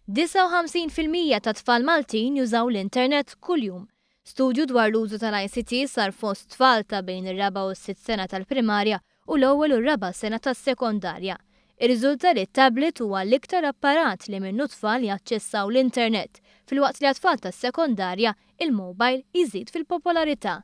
59% tat-tfal Maltin jużaw l-internet kuljum. Studju dwar l-użu tal-ICT sar fost tfal ta' bejn ir-raba' u s-sitt sena tal-primarja u l-ewwel u r-raba' sena tas-sekondarja. Irriżulta li t-tablet huwa l-iktar apparat li minnu t-tfal jaċċessaw l-internet, filwaqt li għat-tfal tas-sekondarja, il-mobile jżid fil-popolarità.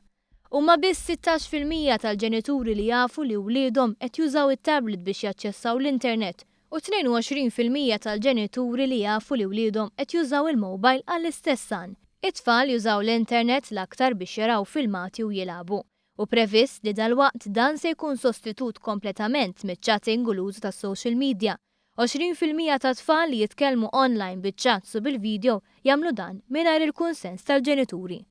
Huma biss 16% tal-ġenituri li jafu li wliedhom qed jużaw it-tablet biex jaċċessaw l-internet u 22% tal-ġenituri li jafu li wliedhom qed jużaw il-mobile għall-istess għan. It-tfal jużaw l-internet l-aktar biex jaraw filmati u jilagħbu. Hu previst li dalwaqt dan se jkun sostitut kompletament miċ-chatting u l-użu tas-social media. 20% tat-tfal li jitkellmu online biċ-chats u bil-video jagħmlu dan mingħajr il-kunsens tal-ġenituri.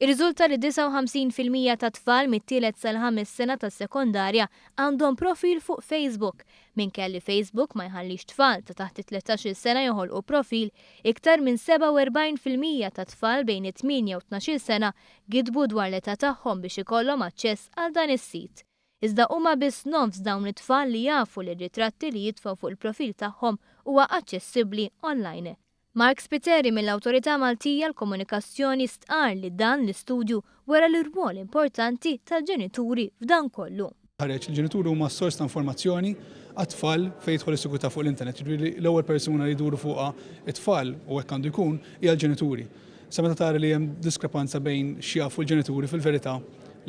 Irriżulta li 59% tat-tfal mit-tielet sal-ħames sena tas-sekondarja għandhom profil fuq Facebook. Minkejja li Facebook ma jħallix tfal ta' taħt it-13-il sena joħolqu profil, iktar minn 47% tat-tfal bejn it-tmienja u t-tnax-il sena gidbu dwar l-età tagħhom biex ikollhom aċċess għal dan is-sit. Iżda huma biss nofs dawn it-tfal li jafu li r-ritratti li jitfgħu fuq il-profil tagħhom huwa aċċessibbli online. Mark Spiteri mill-Awtorità Maltija għall-Komunikazzjoni stqarr li dan l-istudju wera l-irwol importanti tal-ġenituri f'dan kollu. Ħareġ, il-ġenituri huma s-sors ta' informazzjoni għat-tfal fejn jidħol is-sigurtà fuq l-internet. Jiġifieri l-ewwel persuna li jduru fuqha t-tfal, u hekk għandu jkun, hija l-ġenituri. Sa meta tara li hemm diskrepanza bejn x'jafu l-ġenituri fil-verità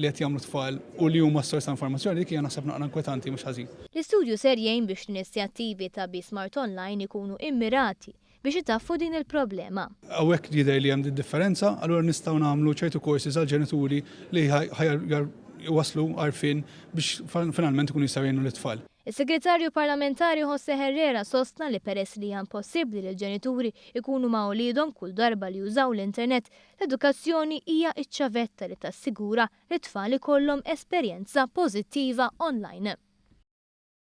li qed jagħmlu t-tfal u li huma s-sors ta' informazzjoni, dik hija naħseb naqra inkwetanti mhux ħażin. L-istudju ser jgħin biex l-inizjattivi ta' Be Smart Online ikunu immirati biex itaffu din il-problema. Hawnhekk jidher li hemm did-differenza, allura nistgħu nagħmlu ċertu courses għall-ġenituri li jwasslu għarfien biex finalment ikunu jistgħu jgħinu lit-tfal. Is-Segretarju Parlamentari José Herrera sostna li peress li hija impossibbli li l-ġenituri jkunu ma' uliedhom kull darba li jużaw l-internet, l-edukazzjoni hija ċ-ċavetta li tassigura li t-tfal ikollhom esperjenza pożittiva online.